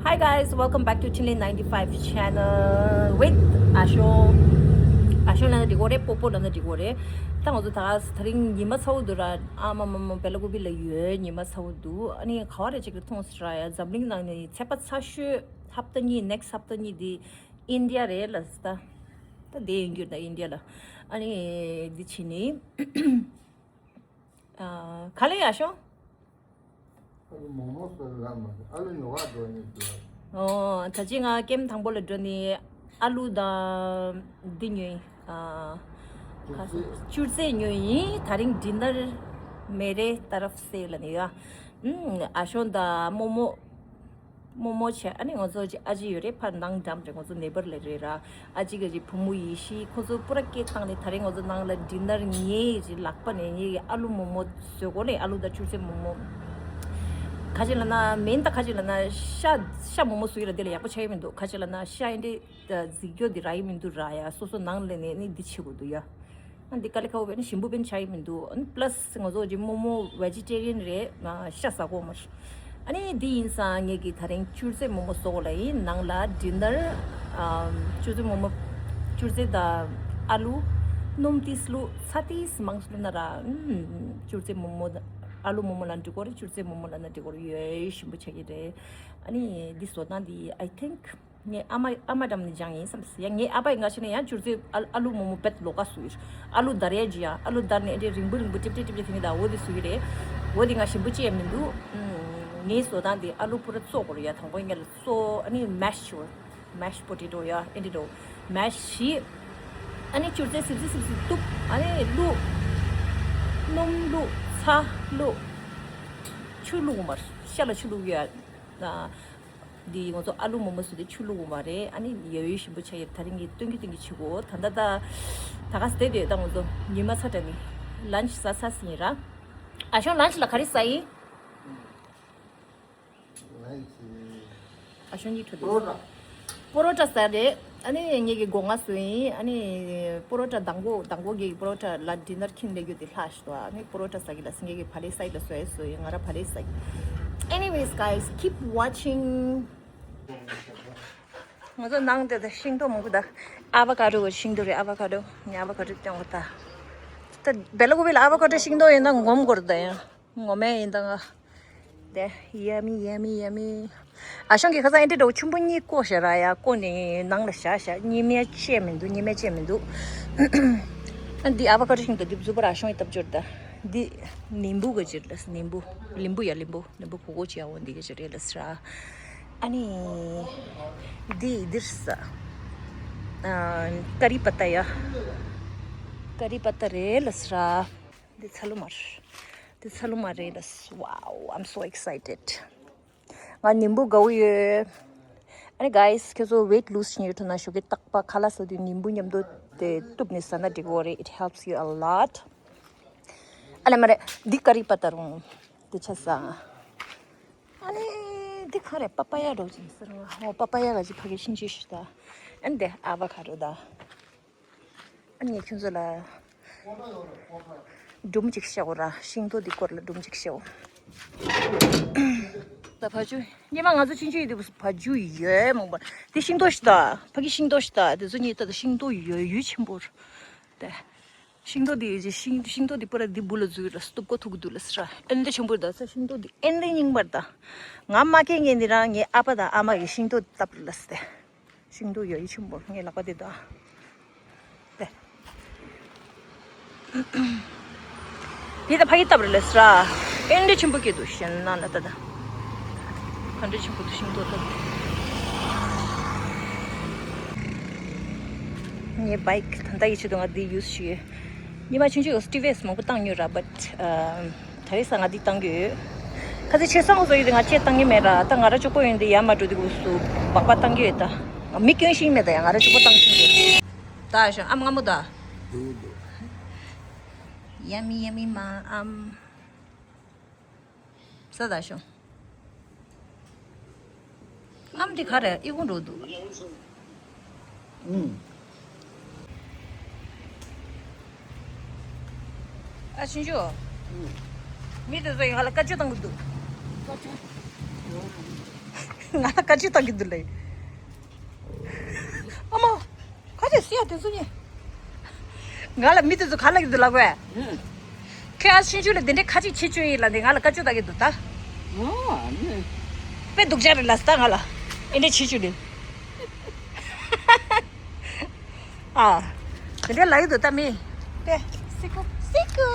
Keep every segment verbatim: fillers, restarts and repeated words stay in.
Hi guys, welcome back to Chinle ninety-five channel with ཨ་ཞོ། ཨ་ཞོ་ལབ་ན་འགྲིག་གོ་རེད། པོ་པོ་ལབ་ན་འགྲིག་གོ་རེད། ད་ང་ཚོ་ད་ད་རིང་ཉི་མ་ཚ་བོ་འདུག་ར། ཨ་མ་མ་མ་བེ་ལ་ཀུ་པི་ལ་ཡོད། ཉི་མ་ཚ་བོ་འདུག་ཨ་ནི་ག་བ་རེད་ཅིག་ལ་མཐོང་སོང་ར་ཡ། འཛམ་གླིང་ནང་ནས་ཚད་པ་ཚ་ཤོས་ཧབ་ཏ་གཉིས། next ཧབ་ཏ་གཉིས་འདི་ཨིན་ཌི་ཡ་རེད་ལབ་སོང་། ད་ད་དེ་ཡིན་རྒྱུ་ད་ཨིན་ཌི་ཡ་ལ། ཨ་ནི་འདི་བྱས་ནི། ཨ། ག་ལེ་ཡ་ཤོ། ཨ་ལུ་མོག་མོག་སོགས་ལ་མ་ཟེར། ཨ་ལུ་ཉོ་བ་འགྲོ་ནས་ཟེར། ཨོ། ད་ཅི་ང་ཀེམ་དང་པོ་ལ་འགྲོ་ནས་ཨ་ལུ་དང་འདི་ཉོས་ཡིན། ཨ། ཅུར་ཙེ། ཅུར་ཙེ་ཉོས་ཡིན། ད་རིང་ཌི་ནར་མེ་རེ་ཏ་རབ་སེ་ལ་ནས་ཡ། ཨུམ། ཨ་ཞོ་དང་མོག་མོག་མོག་མོག་བྱས། ཨ་ནི་ང་ཚོ་ཅིག་ཨ་ཅེ་ཡོད་རེད། ཕར་ནང་འགྲམ་རེད། ང་ཚོ་ནེ་བར་ལ་རེད་ར། ཨ་ཅེ་གི་ཅིག་བུ་མོ་ཡེ་ཤེས། ཁོ་ཚོ་པུ་ར་སྐད་བཏང་ནས་ད་རེས་ང་ཚོ་ནང་ལ་ཌི་ནར། ངའི་ཅིག་ལག་པ་ནས་ངའི་ཨ་ལུ་མོག་མོག་བཟོས་གོ་ནས། ཨ་ལུ་དང་ཅུར་ཙེ་མོག་མོག་ག་ཅིག་ལབ་ན་མིན་ད། ག་ཅིག་ལབ་ན་ཤ་ཤ་མོག་མོག་བཟོས་ཡོད་ར། དེ་ལ་ཡག་པོ་ཆགས་ཡི་མི་འདུག་ག་ཅིག་ལབ་ན་ཤ་ཨེ་འདྲས་གཟིགས་རྒྱུ་དེ་རག་གི་མི་འདུག་ར་ཡ། སོ་སོ་ནང་ལ་ནས་ནི་འདི་བྱེད་དགོས་འདུག་ཡ། ཨ་འདི་དཀའ་ལས་ཁག་པོ་བས་ན་ཞིམ་པོ་བས་ན་ཆགས་ཀྱི་མི་འདུག་ཨ་ནི་པ་ལ་སི་ང་ཚོ་ཅིག་མོག་མོག་ཝེ་ཇི་ཊེ་རི་ཡན་རེད། ང་ཤ་ཟ་གོ་མ་རེད། ཨ་ནི་འདི་ཡིན་ཙང་ངེད་ཀྱིས་ད་རིང་ཅུར་ཙེ་མོག་མོག་བཟོ་གོ་ལ་ཡིན། ནང་ལ་ཌི་ནར། ཨམ། ཅུར་ཙེ་མོག་མོག་ཅུར་ཙེ་དང་ཨ་ལུ། སྣུམ་ཏིས་བླུགས། ཚྭ་ཏིས་མང་བླུགས་ན་ར། ཨམ། ཅུར་ཙེ་མོག་མོག་ཨ་ལུ་མོག་མོག་ལབ་ན་འགྲིག་གོ་རེད། ཅུར་ཙེ་མོག་མོག་ལབ་ན་འགྲིག་གོ་རེད། ཡོད་ཞིམ་པོ་ཆགས་ཀྱི་རེད། ཨ་ནི་འདི་བཟོ་སྟངས་འདི་I think ངའི་ཨ་མ། ཨ་མ་འགྲམ་ནས་སྦྱངས་ཡིན་བསམ་སོང་ཡ། ངའི་ཨ་ཕ་ཡིས་ང་ཆེ་ན་ཡང་ཅུར་ཙེ་ཨ་ཨ་ལུ་མོག་མོག་བེད་ལོག་ག་བཟོ་ཡོད། ཨ་ལུ་འདར་ཡ་ཅིག་ཡ། ཨ་ལུ་འདར་ནས་ཨེ་འདྲས་རིང་པོ་རིང་པོ་ཀྲིབ་ཀྲིབ་ཀྲིབ་ཀྲིབ་དེ་ནས་ད་འོ་དེ་བཟོ་གི་རེད། འོ་དེ་ང་ཞིམ་པོ་ཅི་ཡང་མི་འདུག་ཨུམ། ངའི་བཟོ་སྟངས་དེ་ཨ་ལུ་པུ་ར་བཙོ་དགོས་རེད་ཡ། དང་པོ་ངས་ལ་བཙོ། ཨ་ནི་མེ་ཤི་ཞུ། མེ་ཤི་པོ་ཏེ་ཏོ་ཡ། ཨེ་འདྲས་འགྲོ། མེ་ཤི་བྱས། ཨ་ནི་ཅུར་ཙེ་སིབ་སིབ་སིབ་སིབ་གཏུབ། ཨ་ནི་བླུགས། སྣུམ་བླུགས། ཚྭ་བླུགས། ཆུ་བླུགས་མར། ཤ་ལ་ཆུ་བླུགས་ཡ། ཨ། འདི་ང་ཚོ་ཨ་ལུ་མོག་མོག་བཟོས་ཏེ་ཆུ་བླུགས་དགོས་མ་རེད། ཨ་ནི་ཡ་ཡོད་ཞིམ་པོ་ཆགས་ཡོད། ད་རིང་གི་སྟོན་གྱི་སྟོན་གྱི་བྱེད་དགོས། ད་ལྟ་ད་ད་ག་སེ་དེ་ད་ང་ཚོ་ཉི་མ་ཚ་དྲགས་ནི་ལན་ཆི་ཟ་ཚར་ཟིན་ཡིན་ར། ཨ་ཞང་ལན་ཆི་ལ་ག་རེ་ཟ་ཡིན། ཨ་ཞང་གཉིས་ཁྲོད་དུ་པོ་རོ་ཊ། པོ་རོ་ཊ་ཟ་རེད། ཨ་ནི་ངེད་ཀྱི་སྒོ་ང་བཟོས་ཡིན། ཨ་ནི་པོ་རོ་ཊ་དང་པོ་དང་པོ་གི་པོ་རོ་ཊ་ལ་ཌི་ནར་ཁྱིམ་ལས་རྒྱུ་དེ་ལྷག་ཤི་ཏོ། ཨ་ནི་པོ་རོ་ཊ་ཟ་གི་ལ་སི་ངེད་ཀྱི་བ་ལེ་སའི་ལ་བཟོས་བཟོས་ཡིན། ང་ར་བ་ལེ་ས་གི། Anyways guys, keep watching. ང་ཚོ་ནང་དེ་ད་ཤིང་ཏོག་མང་པོ་ད། ཨ་བ་ཀ་ཌོ་གི་ཤིང་ཏོག་རེད། ཨ་བ་ཀ་ཌོ། ངས་ཨ་བ་ཀ་ཌོ་སྟོན་གོ་ད། ད་བེ་ལ་ཀུ་པི་ལ་ཨ་བ་ཀ་ཌོ་ཤིང་ཏོག་ཡིན་ན་ངོམ་དགོས་རེད་ད་ཡང་། ངོ་མས་ཡིན་ད་ང་། དེ་ཡ་མི་ཡ་མི་ཡ་མི། ཨ་ཞང་གི་ཁ་སང་ཨེ་འདྲས་འདྲ་བོ་ཆུན་པོ་གཉིས་བརྐོས་ཤག་ར་ཡ། བརྐོས་ནས་ནང་ལ་བཞག་བཞག་གཉིས་མེད་བཅད་མི་འདུག་གཉིས་མེད་བཅད་མི་འདུག་ཨ་འདི་ཨ་བ་ཀ་ཌོ་ཤིང་ཏོག་འདི་བཟོ་པར་ཨ་ཞང་གི་ཐབས་སྦྱོར་ད། འདི་ནིམ་བུ་ག་ཅིག་ལ་ནིམ་བུ། ལིམ་བུ་ཡ་ལིམ་བུ། ལིམ་བུ་གོ་གོ་ཅི་ཡ་འོ་འདི་ག་ཅིག་རེད་ལ་སི་ར། ཨ་ནི་འདི་འདིར་ས། ཨ། ཀ་རི་པ་ཏ་ཡ། ཀ་རི་པ་ཏ་རེད་ལ་སི་ར། འདི་ཚ་ལུ་མར། འདི་ཚ་ལུ་མར་རེད་ལ། Wow, I'm so excited. ང་ནིམ་བུ་དགའ་བོ་ཡོད། ཨ་ནི་guys, ཁྱོད་ཚོ་weight lose བྱེད་ཡོད་ཐུབ་ན་ཞོགས་ཀས་རྟག་པར་ཁ་ལག་ཟ་དུས་ནིམ་བུ་མཉམ་དུ་དེ་གཏུབ་ནས་ཟ་ན་འགྲིག་གི་རེད། It helps you a lot. ཨ་ལེ་མ་རེད། འདི་ཀ་རི་པ་ཏ་རུང་། འདི་ཆ་ས། ཨ་ནི་འདི་ག་རེ། པ་པ་ཡ་འགྲོ་ཅིང་ཟེར་བ། ཨོ་པ་པ་ཡ་ག་ཅི་ཕ་གི་ཤིང་ཅི་ཤི་ད། ཨ་ནི་འདི་ཨ་བ་ཀ་ཌོ་ད། ཨ་ནི་ཁྱོད་ཚོ་ལ་སྒྲུང་ཅིག་བཤད་གོ་ར། ཤིང་ཏོག་འདི་སྐོར་ལ་སྒྲུང་ཅིག་བཤད་གོ། ད་ཕ་ཇུ། སྙེ་མ་ང་ཚོ་ཆུང་ཆུང་ཡོད་དུས་ཕ་ཇུ་ཡོད་མོང་པ། འདི་ཤིང་ཏོག་ཤི་ད། ཕ་གི་ཤིང་ཏོག་ཤི་ད། དེ་ཚོ་གཉིས་ད་ད་ཤིང་ཏོག་ཡོད་ཡོད་ཆེན་པོ་ར། དེ། ཤིང་ཏོག་འདི་ཡོད་ཅེ་ཤིང་ཤིང་ཏོག་འདི་པུ་ར་འདི་སྦུག་ལ་འཛུལ་ར་སྟུབ་ཀོ་ཐུག་འདུག་ལ་སི་ར། ཨེ་འདྲ་ཆེན་པོ་ད་ས་ཤིང་ཏོག་འདི་ཨེ་འདྲ་རྙིང་པར་ད། ང་མ་སྐྱེས་ངེས་འདི་རང་ངའི་ཨ་ཕ་དང་ཨ་མ་གི་ཤིང་ཏོག་བཏབ་ར་ལ་སི་ཏེ། ཤིང་ཏོག་ཡོད་ཡི་ཆེན་པོ་ངའི་ལག་པ་འདི་ད། ཏེ། འདི་ད་ཕ་གི་བཏབ་ར་ལ་སི་ར། ཨེ་འདྲ་ཆེན་པོ་སྐྱེས་འདུག་ཤེས་ན་ལ་ད་ད། ག་འདྲ་ཆེན་པོ་འདུག་ཤིང་ཏོག་ད། ངའི་བྷའིག་ད་ལྟ་ཡི་ཆེད་དུ་ང་འདི་ཡུ་སི་བྱེད་ཡོད། ཉི་མ་ཆུང་ཆུང་སི་ཊི་ཝི་ཨེསི་མང་པོ་བཏང་མྱོང་ར། བཊ་ཨ་ད་རེས་ང་འདི་བཏང་གི་ཡོད། ཁ་ཚིག་ཆེ་སང་བཟོ་ཡི་དེ་ང་ཅེ་བཏང་གི་མེད་ར། ད་ང་ར་གཅོག་པོ་ཡོང་དེ་ཡར་མ་འགྲོ་དེ་གུ་སུ་སྦག་སྦག་བཏང་གི་ཡོད་ད། ང་མི་སྐྱོན་ཤིང་མེད་ད་ཡ། ང་ར་གཅོག་པོ་བཏང་ཤིང་གི། ད་ཨ་ཞང་ཨམ་སྔ་མོ་ད། ཡ་མི་ཡ་མི་མ་ཨམ། ས་ད་ཤོ། ཨམ་དེ་ག་རེ་ཨི་ཁུང་འགྲོ་འདུག་ཨུམ། ཨ་ཆུང་ཆུང་། ཨུམ། མི་དེ་ཚོ་ཡི་ག་ལ་བཀའ་བཀྱོན་བཏང་གི་འདུག་བཀའ་བཀྱོན། ང་ལ་བཀའ་ཆོས་བཏང་གི་འདུག་ལེ། ཨ་མ། ཁ་ཆེ་སི་ཡ་དེ་ཚོ་ཉེ། ང་ལ་མི་དེ་ཚོ་ག་ལ་གི་འདུག་ལབ་བས། ཁྱོད་ཨ་ཆུང་ཆུང་ལ་དེ་འདྲའི་ཁ་ཆེ་བྱེད་བཅུག་ཡིན་ལ་དེ་ང་ལ་བཀའ་ཆོས་བཏང་གི་འདུག་ད། ཨོ་ཨ་ནི། དཔེ་སྡུག་ཅག་རེད་ལ་ད་ང་ལ། ཨེ་འདྲ་བྱེད་བཅུག་ལེ། ཨ། དེ་འདྲའི་ལ་ཡི་དོ་ད་མི། དེ། སི་ཀུ། སི་ཀུ།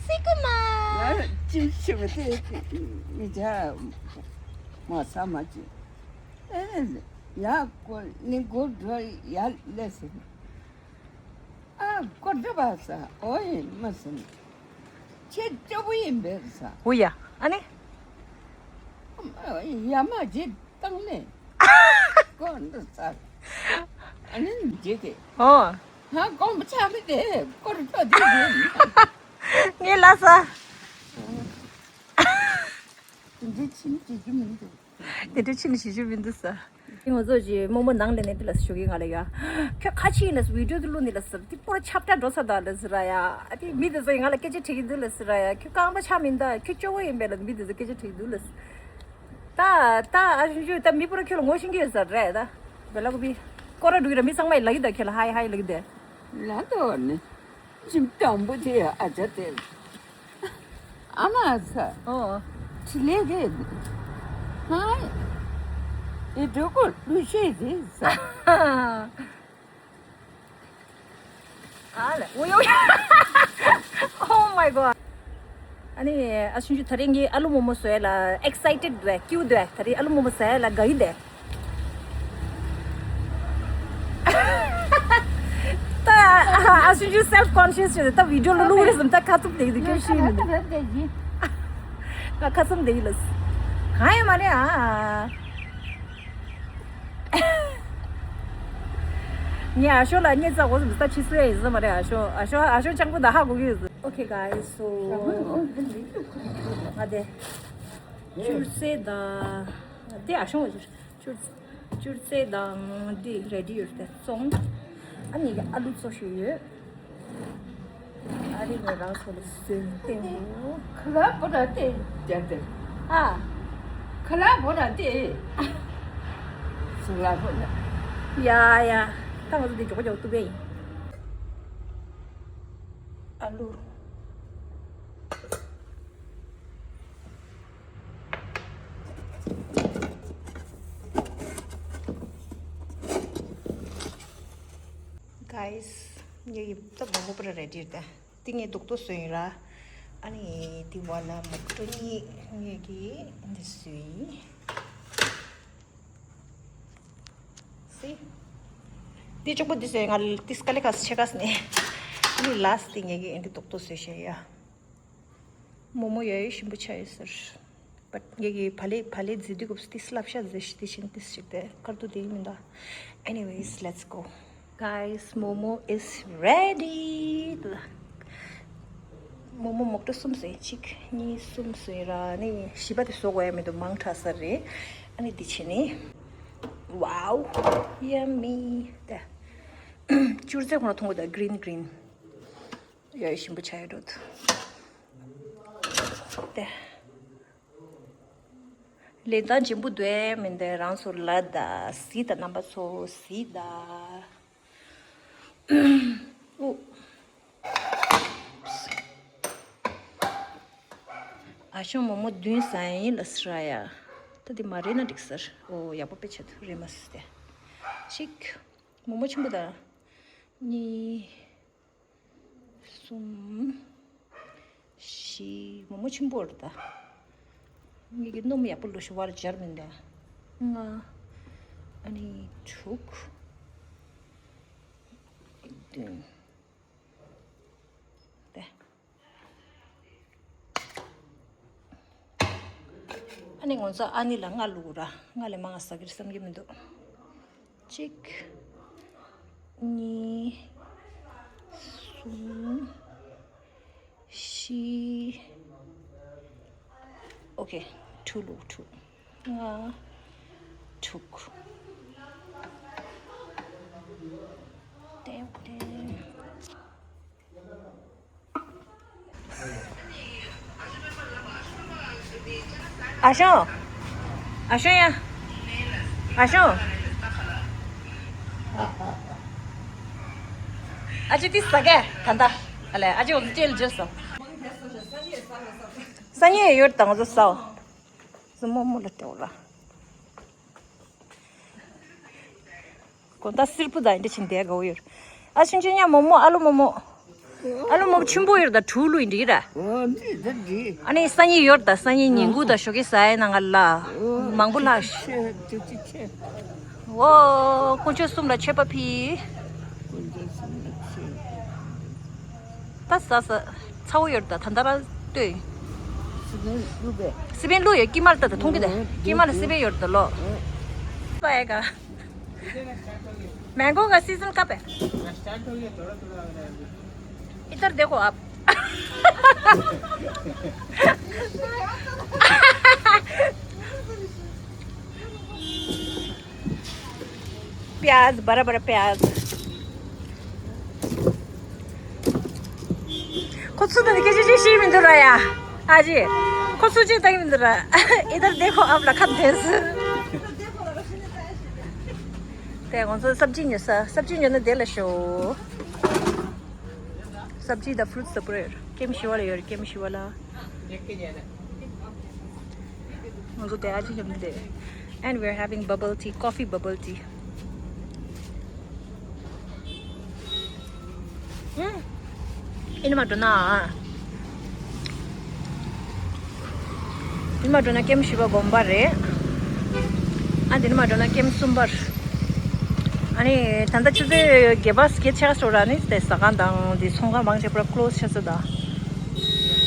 སི་ཀུ་མ། ང་ཅིག་ཤི་བ་དེ་མི་ཇ་མ་ས་མ་ཅི། ཨེ། ཡ་ཀོ་ནི་གོ་འགྲོ་ཡ་ལེ་སི། ཨ་ཀོ་འགྲོ་བ་ས་ཨོ་ཡི་མ་སི། ཁྱེད་སྐྱོ་བོ་ཡིན་པས་ས། འུ་ཡ་ཨ་ནི། ཡ་མ་ཇི་བཏང་ནས། ཀོ་འདི་ས། ཨ་ནི་འཇིག་གི། ཨོ། ཧ་གོམ་ཆག་གི་དེ་ཀོར་ཏོ་དེ་དེ། ངས་ལ་ས། དེ་འདྲའི་ཕྱིན་བྱེད་རྒྱུ་མི་འདུག་དེ་འདྲའི་ཕྱིན་བྱེད་རྒྱུ་མི་འདུག་ས། དེ་ང་ཚོ་ཅི་རྨོ་མོ་ནང་ལས་ནས་དེ་ལ་ཞུ་གི་ང་ལ་ཡ། ཁྱོད་ཁ་ཆེ་ཡིན་ལ་བི་ཌིའོ་དེ་བླུག་ནི་ལ་ཟེར་དེ་པོ་ར་ཆབ་ཏྲ་འགྲོ་ས་ད་ལ་ཟེར་ར་ཡ། ཨ་དེ་མི་དེ་ཚོ་ཡིན་ང་ལ་སྐད་ཆ་དྲིས་ཀྱི་འདུག་ལ་ཟེར་ར་ཡ། ཁྱོད་རྐང་པ་ཆག་མིན་ད་ཁྱོད་སྐྱོ་བོ་ཡིན་པས་ལ་མི་དེ་ཚོ་སྐད་ཆ་དྲིས་ཀྱི་འདུག་ལ་ཟེར། ད་ད་ཨ་ཞུ་ཞུ་ད་མི་པོ་ར་ཁྱོད་ལ་ངོ་ཤེས་ཀྱི་ཡོད་ས་རེད་ད། བེ་ལ་ཀོ་པི། ཀོ་ར་འགྲོ་གི་ར་མི་ཚང་མ་ཡི་ལ་གི་ད་ཁྱོད་ལ་ཧའི་ཧའི་ལ་གི་ད། ལ་དོ་ནི། ཅིམ་དང་པོ་དེ་ཨ་ཅག་དེ། ཨ་མ་ས། ཨོ། ཁྲི་ལས་རེད། ཧ། ཨེ་འགྲོ་གོ་ལུས་ཤེས་རེད་ས། ཨ་ལ། ཨོ་ཡོ། Oh my god. ཨ་ནི་ཨ་ཆུང་ཆུང་ད་རིང་གི་ཨ་ལུ་རྨོ་མོ་བཟོས་ལ་ཨེག་སའི་ཊེཌ་འདུག་ཀིའུཊ་འདུག་ད་རིང་ཨ་ལུ་རྨོ་མོ་བཟོས་ལ་དགའ་ཡི་འདུག་ད་ཨ་ཆུང་ཆུང་སེལཕ་ཀོན་ཤི་ཡས་ཆེ་ད་བི་ཌིའོ་ལ་བླུག་རེད་བསམ་ད་ཁ་ཚུམ་བསྡད་ཀྱི་འདུག་ཁྱོད་ཤེས་མི་འདུག་ད་ཁ་ཚུམ་བསྡད་ཀྱི་ལ། གང་ཡང་མ་རེད་ཨ། ངས་ཨ་ཤོ་ལ་སྙད་བཙག་གོ་སོང་ད་ཕྱི་སུ་ཡ་ཡིན་ས་མ་རེད། ཨ་ཤོ་ཨ་ཤོ་ཨ་ཤོ་སྤྱང་པོ་ད་ཧ་གོ་གི་ཡོད། Okay guys, so ང་དེ་ཅུར་སེ་ད་དེ་ཨ་ཤོ་ཅུར་ཅུར་སེ་དང་དེ་རེ་ཌི་ཡོད་དེ་བཙོང་ཨ་ནི་ཨ་ལུ་བཙོ་ཤོས་ཡོད། ཨ་རི་ནས་རང་ཚོ་ལ་སོན་བསྟན་འོ། ཁ་ལག་པོ་ར་ཏེ་རྒྱ་ཏེ། ཨ། ཁ་ལག་པོ་ར་ཏེ། སུ་ལ་པོ་ར། ཡ་ཡ། ད་ང་ཚོ་འདི་མགྱོགས་མགྱོགས་གཏུབ་པ་ཡིན། ཨ་ལུ། Guys, ངེད་ཀྱི་ད་མོག་མོག་པོ་ར་རེ་ཌི་རེད་ད། དེ་ངས་རྡོག་རྡོག་བཟོས་ཡིན་ར། ཨ་ནི་དེ་བ་ལ་མོག་ཊོ་གཉིས་ངེད་ཀྱིས་འདི་བཟོས་ཡིན། See? འདི་གཅིག་པོ་འདི་བཟོས་ང་ཏིས་ཀ་ལེ་ཁ་སི་ཆེ་ཁ་སི་ནས། ཨ་ནི་ལ་སི་དེ་ངེད་ཀྱིས་འདི་རྡོག་རྡོག་བཟོས་བཞག་ཡ། མོག་མོག་ཡ་ཡོད་ཞིམ་པོ་ཆགས་ཡོད་ཟེར། But ངེད་ཀྱི་བག་ལེབ་བག་ལེབ་བཟི་དུས་སྐབས་སུ་ཏིས་བསླབ་བྱ་བཟོས་ཤིག་དེ་བཞིན་ཏིས་ཞིག་དེ་དཀར་དུ་དེ་ཡིན་མིན་ད། Anyways, let's go. Guys, momo is ready. མོག་མོག་མོག་ཊོ་གསུམ་བཟོས་ཡིན། གཅིག་གཉིས་གསུམ་བཟོས་ཡིན་ར་ནི་བཞི་པ་དེ་བཟོ་དགོས་ཡ་མི་འདུག་མང་དྲགས་ས་རེད། ཨ་ནི་འདི་བྱས་ནི། Wow, yummy. དེ་ཅུར་ཙེ་ཁོ་ན་མཐོང་གི་འདུག green green. ཡ་ཞིམ་པོ་ཆགས་ཡོད་འགྲོ་འདུག་དེ། ལེན་སྟངས་ལྗིད་པོ་འདུག་ཨེ་མིན་དེ་རང་ཚོ་ལ་ད་གཟིགས་དང་རྣམ་པ་ཚོ་གཟིགས་དང་། ཨུ། ཨ་ཞང་མོག་མོག་བདུན་ཟ་ཡིན་ལ་སི་ར་ཡ། ད་དེ་མ་རེད་ན་འགྲིག་ཟེར། ཨོ་ཡག་པོ་དཔེ་ཆ་རེད་མ་སི་སྟེ། གཅིག་མོག་མོག་ཆེན་པོ་དང་། གཉིས། གསུམ། བཞི། མོག་མོག་ཆེན་པོ་རེད་ད། ངེད་ཀྱི་སྣུམ་ཡག་པོ་ལོ་ཞིག་བར་སྦྱར་མིན་ད། ལྔ། ཨ་ནི་དྲུག་བདུན། དེ། ཨ་ནི་ང་ཚོ་ཨ་ནི་ལ་ལྔ་བླུགས་ར། ལྔ་ལས་མང་ང་ཟ་གི་རེད་བསམ་གྱི་མི་འདུག་གཅིག་གཉིས། གསུམ། བཞི། ཨོ་ཁེ། དྲུག་བླུགས་དྲུག་ལྔ། དྲུག་ཏེ་ཏེ། ཨ་ཞང་། ཨ་ཞང་ཡ། ཨ་ཞང་། ཨ་ཅེ་དེ་ཟ་གས་ད་ལྟ། ཨ་ལས་ཨ་ཅེ་འོ་ཅེ་ལ་ཇེར་སོང་། ས་ཉེ་ཡོད་དང་ཟོ་སའོ། ཟོ་མོ་མོ་ལ་སྟེར་ར། གོ་ད་སིར་པུ་ད་འདི་ཕྱིན་དེ་གོ་ཡོད། ཨ་ཆུང་ཆུང་ཉ་མོ་མོ་ཨ་ལོ་མོ་མོ། ཨ་ལོ་མོ་ཆུན་པོ་ཡོད་ད་ཕྲུ་གུ་ལུ་ཡིན་འདི་ར། ཨོ་འདི་ད་འདི། ཨ་ནི་སང་ཉིན་ཡོད་ད་སང་ཉིན་ཉིན་གུང་ད་ཞོགས་ཀས་ཟ་ཡས་ན་ང་ལ། མང་པོ་ལྷག་ཤི། ཆེ་ཏུ་ཅི་ཆེ། ཨོ་དཀོན་མཆོག་གསུམ་ལ་མཆོད་པ་ཕུལ། དཀོན་མཆོག་གསུམ་ལ་མཆོད། ད་ཟ་ཟ། ཚ་བོ་ཡོད་ད་ད་ད་ར་ལྟོས། སི་པན་བླུགས་པས། སི་པན་བླུགས་ཡོད་ཀི་མར་ད་ད་མཐོང་གི་ད། ཀི་མར་ལ་སི་པན་ཡོད་ད་ལོ། ཨོ། པ་ཡ་ག། मैंगो का सीजन कब है? स्टार्ट हो गया, थोड़ा थोड़ा हो रहा है अभी। इधर देखो आप। प्याज, बड़ा बड़ा प्याज। ཁོ་ཚོ་ད་སྐད་ཆ་ཅིག་བཤད་མི་འདུག་ར་ཡ། ཨ་ཅེ། ཁོ་ཚོ་ཅིག་ལྟ་གི་མི་འདུག་ར། इधर देखो आप ལ་ཁ་འཐེན་སོང་། དེ་ང་ཚོ་སབ་ཇི་ཉོ་ས། སབ་ཇི་ཉོ་ན་དེ་ལ་ཤོག་སབ་ཇི་དང་ཕུ་རུ་ཊི་ད་པུ་ར་ཡོད། ཀེམ་ཤི་བ་ལ་ཡོད། ཀེམ་ཤི་བ་ལ། ང་ཚོ་དེ་ཨ་ཅེ་ཉོ་ནི་དེ། And we're having bubble tea, coffee bubble tea. ཨུམ། ཨེ་ནི་མ་འགྲོ་ན། ཨེ་ནི་མ་འགྲོ་ན་ཀེམ་བཞི་པ་དགོན་པ་རེད། ཨ་དེ་ནི་མ་འགྲོ་ན་ཀེམ་གསུམ་པར། ཨ་ནི་ད་ལྟ་ཆུ་ཚོད་བརྒྱད་པ་བརྒྱད་ཆགས་སོང་ར་ནི་དེ་ཟ་ཁང་དང་དེ་ཚོང་ཁང་མང་ཆེ་བ་ཀློ་སི་ཆགས་སོང་ད།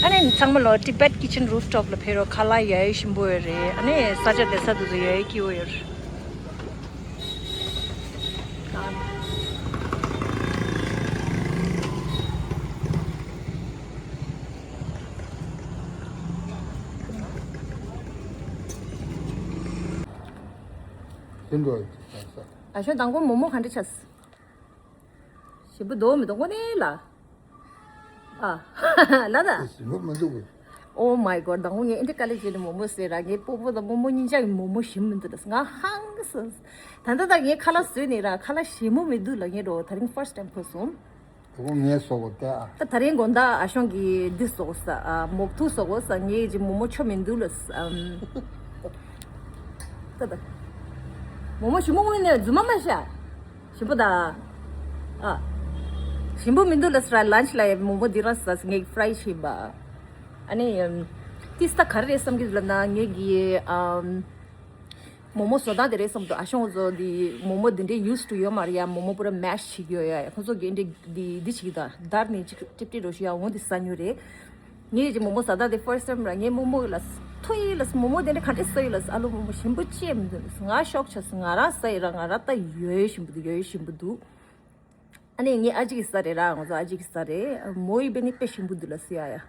ཨ་ནི་ཚང་མ་ལོ་ཊི་བེཊ་ཀི་ཆན་རུཕ་ཊོབ་ལ་ཕེབས་རོགས། ཁ་ལག་ཡ་ཡི་ཞིམ་པོ་ཡོད་རེད། ཨ་ནི་ས་ཆ་དེ་ས་དེ་ཚོ་ཡ་ཡི་སྐྱིད་པོ་ཡོད་རེད། ཨ་ཞོ་དང་པོ་མོག་མོག་ག་འདྲ་ཆགས། ཞིམ་པོ་འདུག་མི་འདུག་དངོས་གནས་ལ། ཨ། ལ་ད། ཞིམ་པོ་མི་འདུག Oh my god དང་པོ་ངས་ཨེ་འདྲ་དཀའ་ལས་བྱས་ནས་མོག་མོག་ཟས་ར། ངའི་སྤོ་བོ་དང་རྨོ་མོ་གཉིས་ཆ་གིས་མོག་མོག་ཞིམ་མི་འདུག་ལབ་ང་ཧང་སོང་། ད་ལྟ་ད་ངས་ཁ་ལག་བཟོས་ནས་ར་ཁ་ལག་ཞིམ་པོ་མི་འདུག་ལབ་ངས་རོ། ད་རིང་first time ཐོས་སོང་། དང་པོ་ངས་བཟོ་དགོས་ཏེ་ཨ། ད་ད་རིང་དགོང་དག་ཨ་ཞང་གིས་འདི་བཟོ་དགོས་ས། ཨ་མོག་ཐུག་བཟོ་དགོས་ས། ངས་ཀྱི་མོག་མོག་ཆོ་མི་འདུག་ལབ་ས། ཨམ། ད་ད། མོག་མོག་ཞིམ་པོ་དངོས་གནས་རྫུན་མ་མ་བཤད། ཞིམ་པོ་ད། ཨ། ཞིམ་པོ་མི་འདུག་ལབ་ས་ར། ལན་ཆི་ལ་ཡ་མོག་མོག་འདི་རང་ཟ་ངས་ཕ་རའི་བྱས་པ། ཨ་ནི་ཨམ། ཏིས་ད་ག་རེ་རེད་བསམ་གི་འདུག་ལབ་ན་ངས་ཀྱི་ཨམ། མོག་མོག་བཟོ་སྟངས་དེ་རེད་བསམ་འདུག་ཨ་ཞང་ཚོ་འདི་མོག་མོག་འདི་འདྲའི་used to ཡོད་མ་རེད་ཡ། མོག་མོག་པུ་ར་mash བྱེད་ཀྱི་ཡོད་ཡ། ཁོ་ཚོ་གི་འདི་འདི་འདི་བྱེད་ཀྱི་ད་བརྡར་ནས་ཅིག་ཀྲིབ་ཀྲིབ་རོ་ཞིག་ཡ་འོང་དེ་ཟ་མྱོང་རེད། ངས་ཀྱི་མོག་མོག་ཟ་སྟངས་དེ་first time ར། ངས་མོག་མོག་ལ་ཐུག་ཡིན་ལ་མོག་མོག་དེ་འདྲ་ག་འདྲ་ཟ་ཡིན་ལ། ཨ་ལོ་མོག་མོག་ཞིམ་པོ་ཅི་མི་འདུག་ང་ཤོག་ཆ་སོང་། ང་རང་ཟ་ཡིན་ར། ང་རང་ད་ཡོད་ཡོད་ཞིམ་པོ་འདུག་ཡོད་ཡོད་ཞིམ་པོ་འདུག་ཨ་ནི་ངའི་ཨ་ཅེ་གིས་ཟ་རེད་ར། ང་ཚོ་ཨ་ཅེ་གིས་ཟ་རེད། མོག་ཡིན་པས་ནི་དཔེ་ཞིམ་པོ་འདུག་ལ་ཟེར་ཡ་ཡ།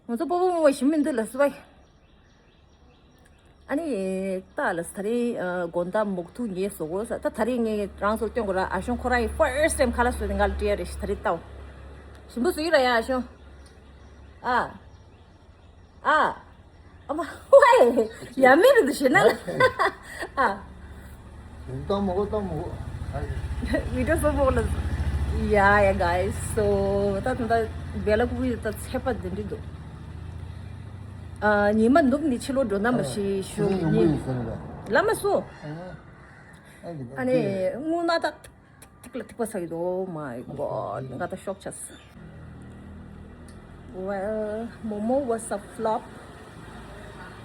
ང་ཚོ་སྤོ་བོ་རྨོ་མོ་ཞིམ་མི་འདུག་ལ་སུ་བ། ཨ་ནི། ཏཱ་ལ་ས་རེ། དགོང་དག་མོག་ཐུག་ངས་བཟོ་དགོས་ས། ད་ད་རེས་ངས་རང་ཚོར་སྟོན་དགོས་ར། ཨ་ཞང་ཁོ་རང་ཡི་first time ཁ་ལག་བཟོས་ཏེ་ང་ལ་སྤྲད་ཡ་རེད་ཤི། ད་རེས་ལྟ་བ། ཞིམ་པོ་བཟོས་ཡོད་ར་ཡ་ཨ་ཞང་། ཨ། ཨ། ཨ་མ་ཝའི། ཡ་མེད་རེད་འདུག་ཞེ་ན་ལ། ཨ། བཏང་མ་གོ་བཏང་མ་གོ། བི་ཌི་ཡོ་བཟོ་མ་གོ་ལ། ཡ་ཡ་guys so ད་ད་ད་བེ་ལ་ཀུ་ཀི་ད་ཚད་པ་འདི་འདྲ་འདུག་ཨ་ཉི་མ་ནུབ་ནི་ཕྱི་ལོགས་འགྲོ་ན་མ་ཤི་ཤུ་ཉི། ལ་མ་སུ། ཨ་ནི་སྔོན་ན་ད། ཐིག་ལ་ཐིག་པ་ཟ་གི་འདུག Oh my god ང་ད་ཤོག་ཆ་སོང་། Well, Momo was a flop.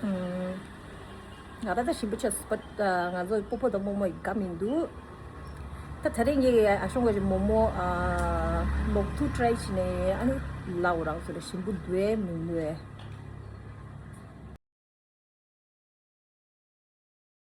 ང་ད་ད་ཞིམ་པོ་ཆ་སོང་། But ང་ཚོ་སྤོ་བོ་དང་རྨོ་མོ་ཡི་དགའ་མི་འདུག་ད་ད་རེས་ངས་ཨ་ཞང་གི་མོག་མོག་མོག་ཐུག་try བྱས་ནས་ཨ་ནི་ལའོ་རང་ཚོ་ལ་ཞིམ་པོ་འདུག་མི་འདུག